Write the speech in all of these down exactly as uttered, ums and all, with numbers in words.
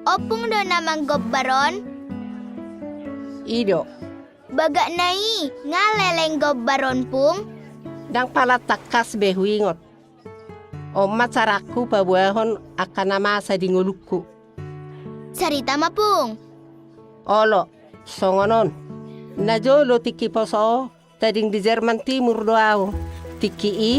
Ompung do na manggombar on? I do. Bagak na i, nga leleng gombar on, Pung? Ndang pala tangkas be huingot. On ma carangku paboahon angka na masa di ngolungku. Carita ma, Pung. Olo, songon on. Najolo tingki poso, tading di Jerman Timur do ahu. Tingki i,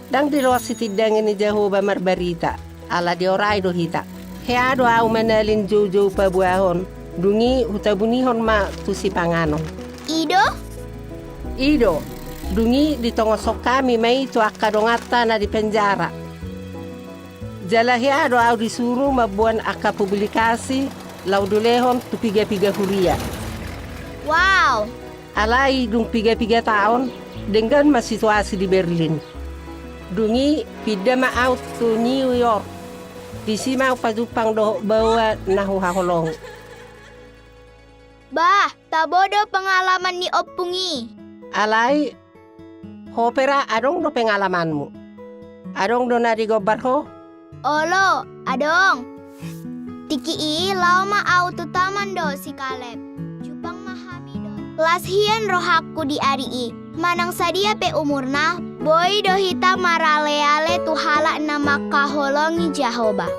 ndang diloas sitindangi ni Jahowa marbarita, ala diorai do hita. Hea do ahu manalin joujou paboahon, dung i hutabunihon ma tu sipanganon. I do? I do, dung i ditongoshon hami ma i tu angka donganta na di penjara. Jala hea do ahu disuru mamboan angka publikasi laho diulehon tu piga-piga huria. Wow! Alai dung piga-piga taon, denggan ma situasi di Berlin. Dung i pinda ma ahu tu New York. Disi ma ahu pajumpang dohot baoa na huhaholongi. Bah, tabo do pengalaman ni ompung i. Alai, ho pe ra adong do pengalamanmu? Adong do na digombar ho? Olo, adong. Tingki i laho ma ahu tu taman dohot si Kaleb. Jumpang ma hami dohot. Las hian rohangku di ari i. Manang sadia pe umurna, boi do hita maraleale tu halak na mangkaholongi Jahowa.